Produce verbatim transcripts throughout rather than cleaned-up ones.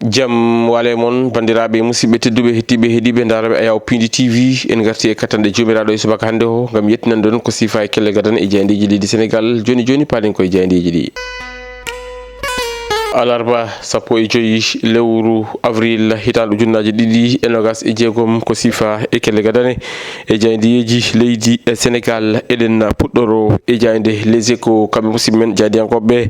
Jam wale mon, banndiraaɓe, musidɓe tedduɓe, heɗtiiɓe, heɗiiɓe, ndaarooɓe Ayaw Piindi T V. En ngarti e katanɗe joomiraaɗo e subaka hannde o, ngam yettinande on ko siifa e kelle gadane e jaayndeeji leydi Senegaal. Jooni jooni, paaɗen koye jaayndeeji ɗi. Alarba sappo e joyi lewru avril, hitaande ujunnaaje ɗiɗi e nogas e jeegom, ko siifa e kelle gadane e jaayndeeji leydi e Senegaal. Eɗen puɗɗoro e jaaynde Les Échos, kamɓe musidɓe men jaayndiyankooɓe,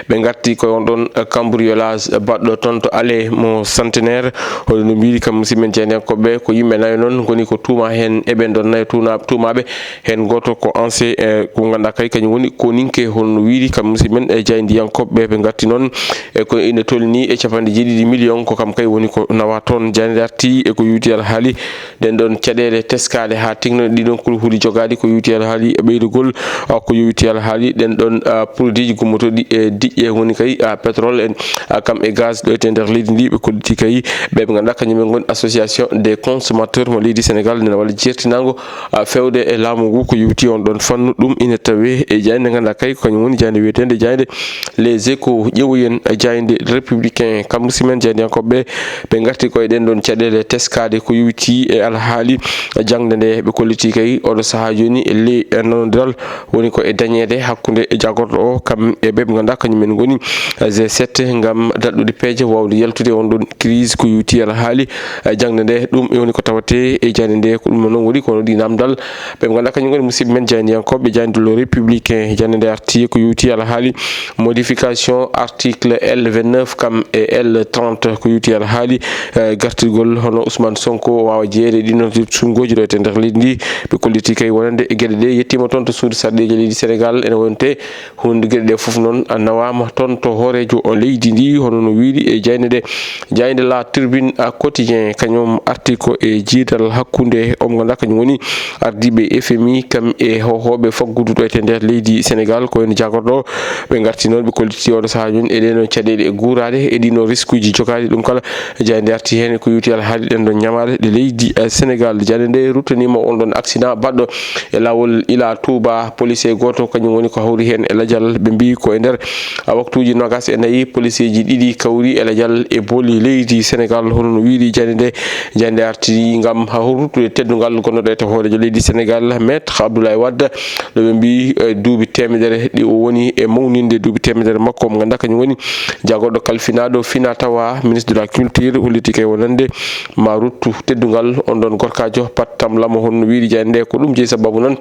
ɓe ngarti koye on ɗon cambriolage baɗɗo toon to Allée mo Centenaire. Hono no mbiiri kamɓe musidɓe men jaayndiyankooɓe, ko yimɓe nayo noon ngoni ko tuuma heen e ɓeen ɗon nayo tuuna-, tuumaaɓe. Heen gooto ko ancien, eh, ko ngannduɗaa kay kañum woni ko ninke, hono no wiiri kamɓe musidɓe men e jaayndiyankooɓe ɓe ngarti noon. E ko ina tolni e capanɗe jeeɗiɗi million, ko kam kay woni ko nawa toon. Jaaynde arti e ko yowiti alhaali ɗen ɗon caɗeele teskaaɗe haa tengno ɗi ɗon kulhuli jogaaɗi ko yowiti alhaali e ɓeydugol, ah, ko yowiti alhaali ɗen ɗon, ah, produit ji gummotooɗi e diƴƴe woni kay, ah, pétrole en, ah, kam e gaz ɗo e nder leydi ndi. Ɓe kolliti kay ɓe ɓe ngannduɗaa kañum en ngoni association des consommateurs mo leydi Sénégal, nena walla jeertinaango, ah, fewde e laamu ngu ko yowiti on ɗon fannu. Ɗum ina tawe e jaaynde ngannduɗaa kay ko kañum woni jaaynde wiyeteende jaaynde Les Échos. Ƴeewoyen jaaynde Républicain, kamɓe musidɓe men jaayndiyankooɓe, ɓe ngarti koye ɗen ɗon caɗeele teskaaɗe ko yowiti e alhaali jaŋde nde. Ɓe kolliti kay oɗo sahaa jooni e ley, e nanondiral woni ko e dañeede hakkunde e jagorɗo o kam e ɓe ɓe ngannduɗaa kañum en ngoni G sept ngam daɗɗude peeje waawde yaltude on ɗon crise ko yowiti alhaali, eh, jaŋde nde. Ɗum e woni ko tawate e jaaynde nde, ko ɗum noon woni kono ɗi namdal. Ɓe ngannduɗaa kañum ngoni musidɓe men jaayndiyankooɓe jaaynde Le Républicain, jaaynde nde arti ko yowiti alhaali modification article L vingt-neuf kam e L trente ko yowiti alhaali, eh, gartirgol hono Ousmane Sonko waawa jeyeede e ɗin noon sunnguuji ɗo e nder leydi ndi. Ɓe kolliti kay wonande e geɗe ɗe yettiima toon to suudu sarɗiiji leydi Sénégal, ene wonte hunde geɗe ɗe fof noon nawaama toon to hooreejo o leydi ndi, hono no wiiri e jaaynde nde. Jaaynde La Tribune, ah, Quotidien, kañum arti ko e jiidal hakkunde o mo ngannduɗaa kañum woni ardiiɓe F M I kam e hoohooɓe faggudu ɗo e nder leydi Sénégal, ko en jagorɗo. Ɓe ngarti noon, ɓe kolliti oɗo sahaa jooni e ɗee noon caɗeele e guuraade e ɗii noon riskuuji jogaaɗi. Ɗum kala jaaynde arti heen ko yowiti alhaali ɗen ɗon ñamaale ɗe leydi, eh, Sénégal. Jaaynde nde ruttaniima on ɗon accident baɗɗo e laawol ila Touba. Policier gooto kañum woni ko hawri heen e lajal. Ɓe mbiyi ko e nder, ah, waktuuji noogas e nayi, policier ji ɗiɗi kawri e lajal e booli leydi Sénégal, hono no wiiri jaaynde nde. Jaaynde arti ngam ruttude teddungal gonnoɗo e to hooreejo leydi Sénégal, Maître Abdoulaye Wade, ɗo ɓe mbiyi, eh, duuɓi teemedere ɗi o woni e mawninde, duuɓi teemedere makko, mo ngannduɗaa kañum woni jagorɗo kalfinaaɗo fina tawa, ministre de la culture, holliti kay wonande ma ruttu teddungal on ɗon gorkaajo pattamlamo, hono no wiiri jaaynde nde. Ko ɗum jeyi sababu noon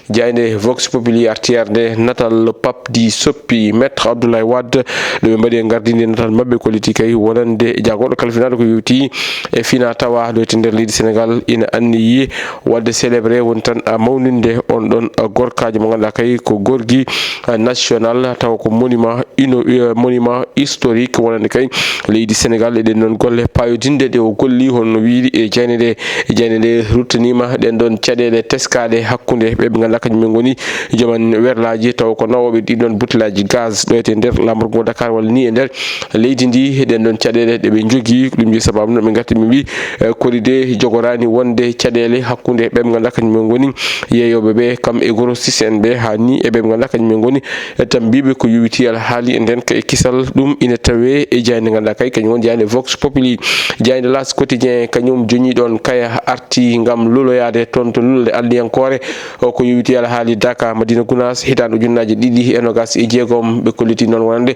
jaaynde Vox Populi arti arde natal Pape Di Soppi, Maître Abdoulaye Wade, ɗo ɓe mbaɗi e gardinde natal maɓɓe, kolliti kay wonande jagorɗo kalfinaaɗo ko yowiti e fina tawa ɗo e nder leydi Sénégal ina anniyi waɗde célébré woni tan a mawninde on ɗon gorkaajo mo ngannduɗaa kay ko gorgi, ah, national, tawa ko monument ino-, eh, monument historique wonande kay leydi Sénégal. Eɗen noon golle paayodinɗe ɗe o golli, hono no wiiri e jaaynde nde. E jaaynde nde ruttaniima ɗen ɗon caɗeele teskaaɗe hakkunde ɓe ɓe ngannduɗaa kañum en ngoni joom en werlaaji, tawa ko nawooɓe ɗin ɗon butelaaji gaz ɗo e nder laamorgo Dakar walla ni e nder leydi ndi. Eɗen ɗon caɗeele ɗe ɓe njogii, ko ɗum jeyi sababu noon ɓe ngarti ɓe mbiyi, eh, koride jogoraani wonde caɗeele hakkunde ɓe ɓe ngannduɗaa kañum en ngoni yeeyooɓe ɓe kam e grossiste en ɓe, haa ni e ɓe ɓe ngannduɗaa kañum en ngoni e tan mbiiɓe ko yowiti alhaali e nden kay kisal. Ɗum ina tawe e jaaynde ngannduɗaa kay kañum woni jaaynde Vox Populi. Jaaynde L'As Quotidien kañum joñi ɗon kaya arti ngam luloyaade toon to lulnde alliyankoore. O ko yowiti alhaali Daka Madina Gunaas hitaande ujunnaaje ɗiɗi e noogas e jeegom. Ɓe kolliti noon wonande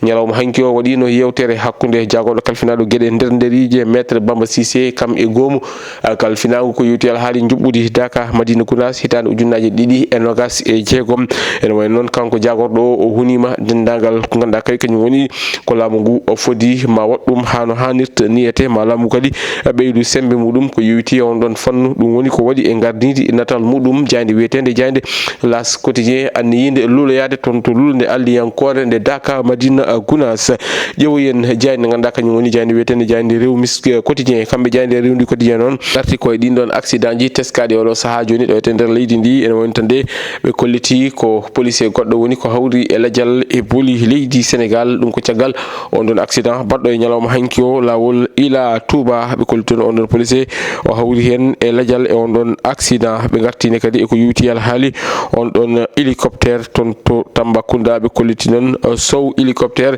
ñalawma hanki o waɗiino yeewtere hakkunde jagorɗo kalfinaaɗo geɗe nder nderiije, Maître Bamba Cissé, kam e goomu, ah, kalfinaagu ko yowiti alhaali njuɓɓudi Daka Madina Gunaas hitaande ujunnaaje ɗiɗi e noogas e jeegom. Ene wayi noon kanko jagorɗo o, o huniima denndaangal ko ngannduɗaa kay kañum woni ko laamu ngu o fodi ma waɗ ɗum haa no haanirta niyete, ma laamu kadi ɓeydu semmbe muɗum ko yowiti e on ɗon fannu. Ɗum woni ko waɗi e ngardiindi natal muɗum jaaynde wiyeteende jaaynde L'As Quotidien anniyiinde luloyaade toon to lulnde alliyankoore nde Daka Madina Gunaas. Ƴeewoyen jaaynde ngannduɗaa kañum woni jaaynde wiyeteende jaaynde Rewmi Quotidien. Kamɓe jaaynde Rewmi Quotidien noon arti koye ɗin ɗon accident ji teskaaɗi oɗo sahaa jooni ɗo e nder leydi ndi. Ene woni tan de ɓe kolliti ko policier goɗɗo woni ko hawri e lajal e booli leydi Sénégal. Ɗum Ko caggal on ɗon accident baɗɗo e ñalawma hanki o laawol ila Touba, ɓe kolli toon on ɗon policier o hawri heen e lajal e on ɗon accident. Ɓe ngartine kadi e ko yowiti alhaali on ɗon hélicoptère toon to Tambacounda, ɓe kolliti noon, eh, sow hélicoptère,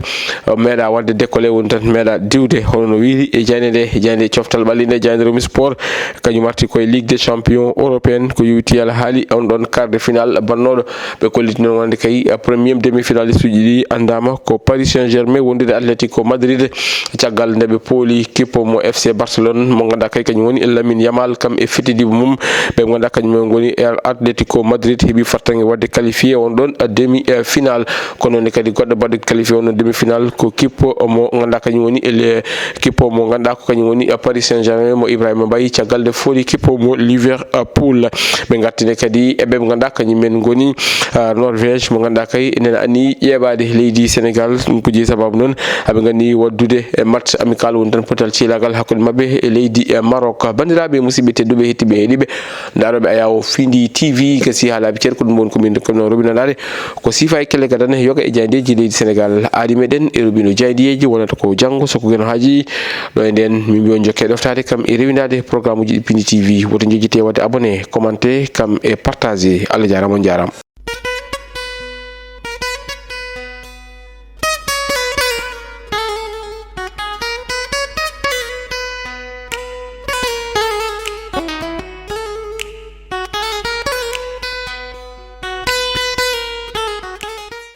eh, meeɗa waɗde décollé, woni tan meeɗa diwde hono no wiyri e jayde nde, jayde coftal ɓalli nde, jayde remi sport, kañum arti koye Ligue des champions européenne, ko yowiti alhaali on ɗon quart de finale bannooɗo. Ɓe kolliti noon wonde kay, eh, premier demi-finaliste uji ɗi anndaama ko Paris Saint-Germain wondude Atlético Madrid, caggal nde ɓe pooli kippo mo F C Barcelone, mo ngannduɗaa kay kañum woni Lamine Yamal, kam e fettidiiɓe mum, ɓe ngannduɗaa kañum en ngoni Atletico Madrid, heɓi fartaŋŋe waɗde qualifié on ɗon demi-finale. Kono noon kadi goɗɗo baɗɗo qualifié on ɗon demi-finale ko kippo mo ngannduɗaa kañum woni ele-, kippo mo ngannduɗaa ko kañum woni Paris Saint-Germain mo Ibrahima Mbaye, caggal nde fooli kippo mo Liverpool. Ɓe ngartine kadi e ɓe ngannduɗaa kañum en ngoni, ah, Norvège, mo ngannduɗaa kay nena anniyi ƴeeɓaade leydi Sénégal, ɗum ko jeyi sababu noon aɓe nganni waɗdude e match amical woni tan potal cilagal hakkunde maɓɓe e leydi e Maroc. Banndiraaɓe, musidɓe tedduɓe, heɗtiiɓe, heɗiiɓe, ndaarooɓe Ayawo Findi T V, gasi haa laaɓi ceer, ko ɗum woni ko min kono robinanaade ko siifa e kelle gadane yoga e jayndeeji leydi Sénégal. Aadi meɗen e robino jayndeeji wonata ko janngo, so ko geno haaji ɗo e nden, min mbiyon jokke ɗoftaade kam e rewindaade programme uji ɗi Findi T V. Woto njejjite waɗde abonné, commenté kam e partagé. Allah jaaraama, on jaaraama.